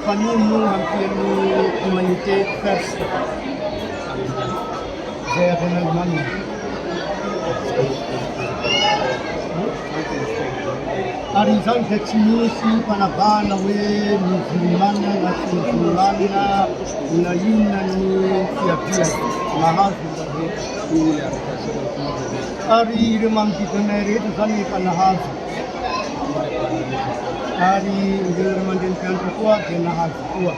Famille no ampian'ny Humanité First izay avy any Allemagne. Ary izany dia tsy misy fanavahana hoe musulmane na tsy musulmane na inona ny fiaviany, mahazo ny rehetra. Ary ireo manodidina anay rehetra izany efa nahazo. Ary ireo ray aman-dreny mpianatra koa dia nahazo koa.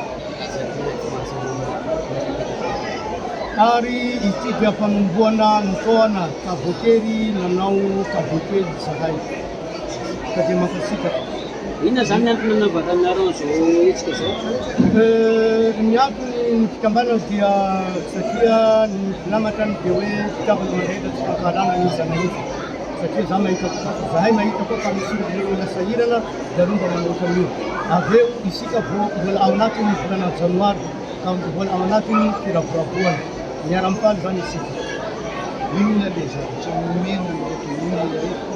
Ary ity dia fanombohana ny taona ka voatery nanao cadeau kely izahay. Ka dia mankasitraka. Inona izany ny antony nanaovanareo an'izao hetsika izao? Ny antony ny fikambanana dia satria ny filamatra dia hoe fitiavana ny rehetra tsy fankahalana n'iza na iza. Satria za mahita zahay mahita koa fa misy olona sahirana dia aleo mba manao ohatran'io. Avy eo isika vao mbola ao anatin'ny volana janoary ka mbola ao anatin'ny firavoravoana. Miara-mifaly izany isika. Inona ilay zavatra nomena an'ireto olona ireto?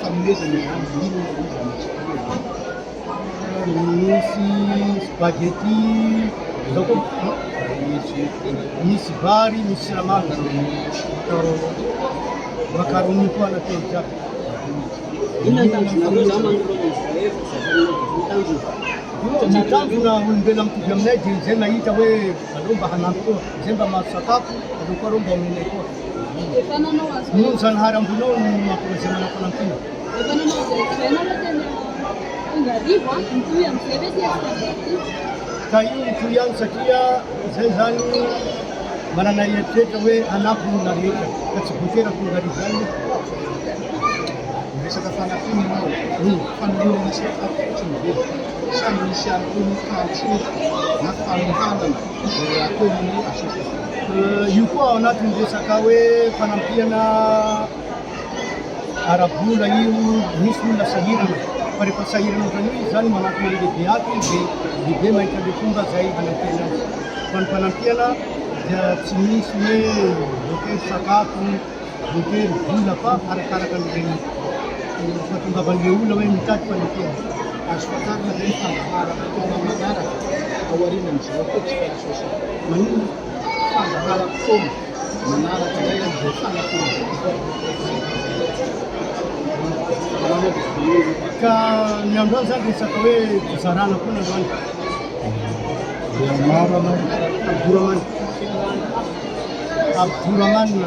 Fanomezana izany, inona ilay izy no tsy tohina? Misy spaghetti, zao koa misy vary, misy siramamy, macaroni koa anaty ao jiaby. Inona ny tanjonareo izany manoloana an'izao hevitra izao fanomezana izao ny tanjona? Ny tanjona olombelona mitovy aminay dia izay mahita hoe aleo mba hanampy koa, izay mba mahazo sakafo aleo koa reo mba omenay koa. Noho ny Zanahary ambony ao no mahatonga izay manao fanampiana. Efa nanao izay izay nareo teny Tongarivo an, mitohy amin'izay ve ity hetsika androany ity? Ka io mitohy ihany satria izay izany manana eritreritra hoe hanampy ny olona rehetra ka tsy voatery ho Tongarivo ihany nefa. Miresaka fanampiana ianao, fanolorana sakafo fotsiny ve sa misy ihany koa ny tantsoroka na fanohanana izay ataon'ny association? Io koa ao anatin'ny resaka hoe fanampiana Ara-bola io, misy olona sahirana, fa rehefa sahirana ohatran'io izy zany manantona ny lehibe ato izy dia lehibe mahita le fomba zay hanampiana azy. Fa ny fanampiana dia tsy misy hoe voatery sakafo, voatery vola fa arakaraka an'ilay fahatongavan'ilay olona hoe mitady fanampiana. Azo fantarina ve ny fandaharam-potoana manaraka aorianan'izao hetsika izao sa Maninona? Fandaharam-potoana. Manaraka indray amin'izao fanampiana izao. Ka ny androany zany resaka hoe fizarana koa ny androany. Ny anarana Abdourahmane. Abdourahmane.